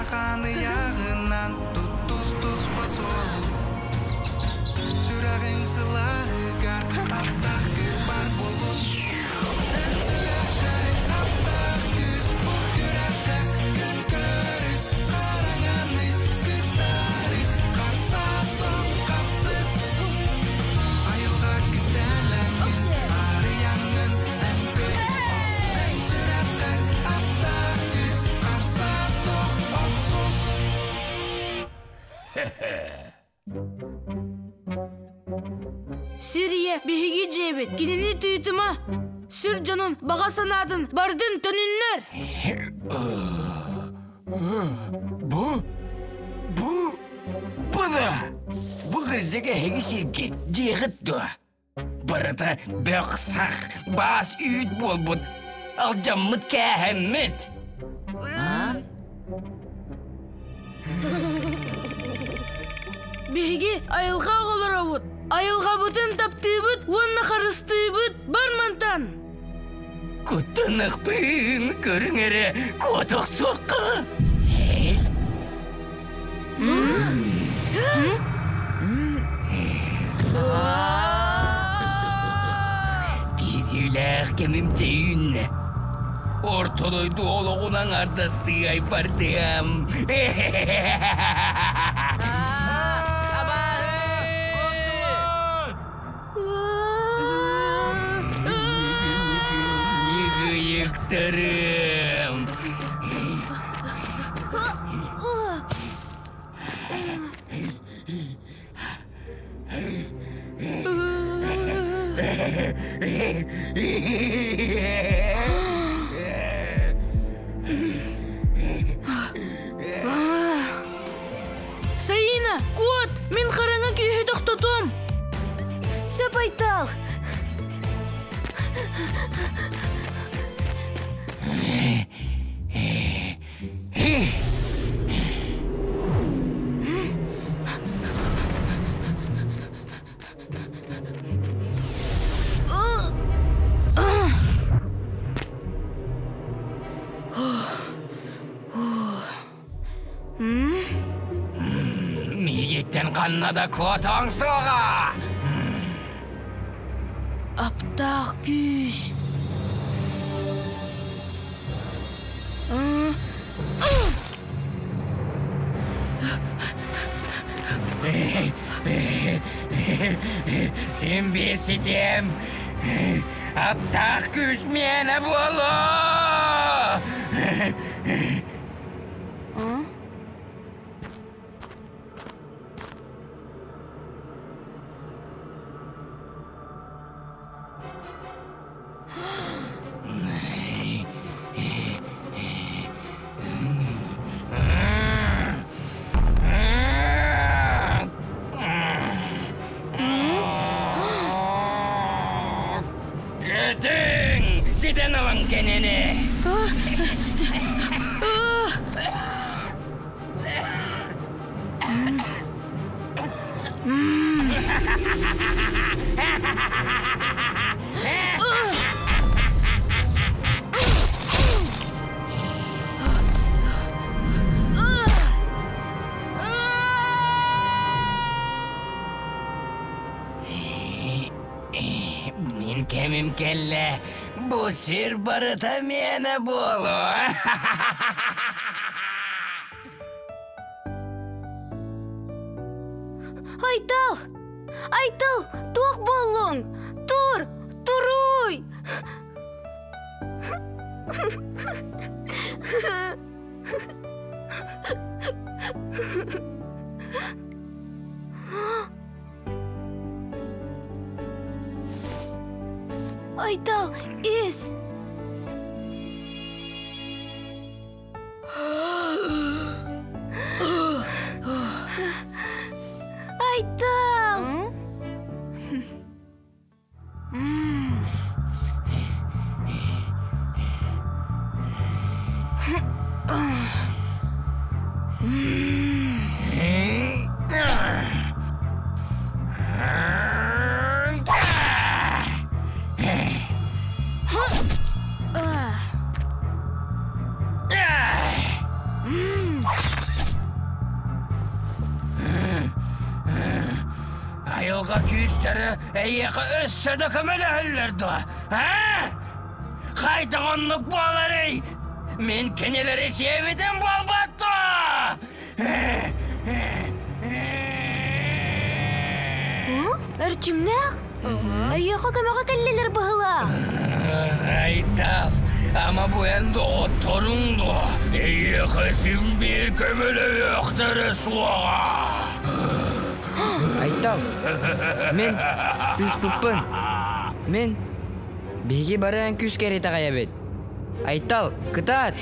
Ыарахан ыйааҕынан туттус-туспа суолу Сүрэҕиҥ сылааһыгар аптаах күүс баар буоллун Эн сүрэххэр аптаах күүс бу күрэххэ күн көрүс Хараҥаны кыттаары харса сон хапсыс Айылҕа кистэлэҥин арыйаҥҥын эн көр Эн сүрэххэр аптаах күүс харса суох охсус Сирийэ биһиги дьиэбит, кинини тыытыма. Сүр дьонун баҕа санаатын бардын төнүннэр. Бу, бу, бу да, бу кырдьык эһиги сиргит, дьиэҕит дуо? Барыта бөх-сах, баас-үүт буолбут, алдьаммыт кээһэммит. Биһиги айылҕа оҕолоробут. Айылҕабытын таптыыбыт уонна харыстыыбыт. Бар мантан! Куттанахпын, көрүҥ эрэ, куотохсуохха. Кизүүлээх кэмим дьэйүүннэ. Орто дойду олоҕун аҥардастыы айбардыам. Ньыгыйыктарым. Саина, куот! Мин хараҥа күүһү тохтотуом! Сөп Айтал! Миигиттэн ханна да куотуоҥ суоҕа! Аптаах күүс! Син биир ситиэм! Аптаах күүс миэнэ буолуо! Көтүҥ! Ситэн ылыҥ кинини! Мин кэмим кэллэ, бу сир барыта миэнэ буолуо. Айтал! Айтал, туох буоллуҥ? Тур! Туруй! Айтал, ис! Айтал! Айылҕа күүстэрэ эйиэхэ өссө да көмөлөһөллөр дуо? А? Хайдах оннук буоларый? Мин кинилэри сиэбитим буолбат дуо? Эрчимнээх? Эйиэхэ көмөҕө кэллилэр быһыылаах. Айтал, ама бу эн доҕотторуҥ дуо? Эйиэхэ син биир көмөлөһүөхтэрэ суоҕа. Айтал, мин сыыспыппын. Мин биһиги бары эн күүскэ итэҕэйэбит. Айтал, кытаат!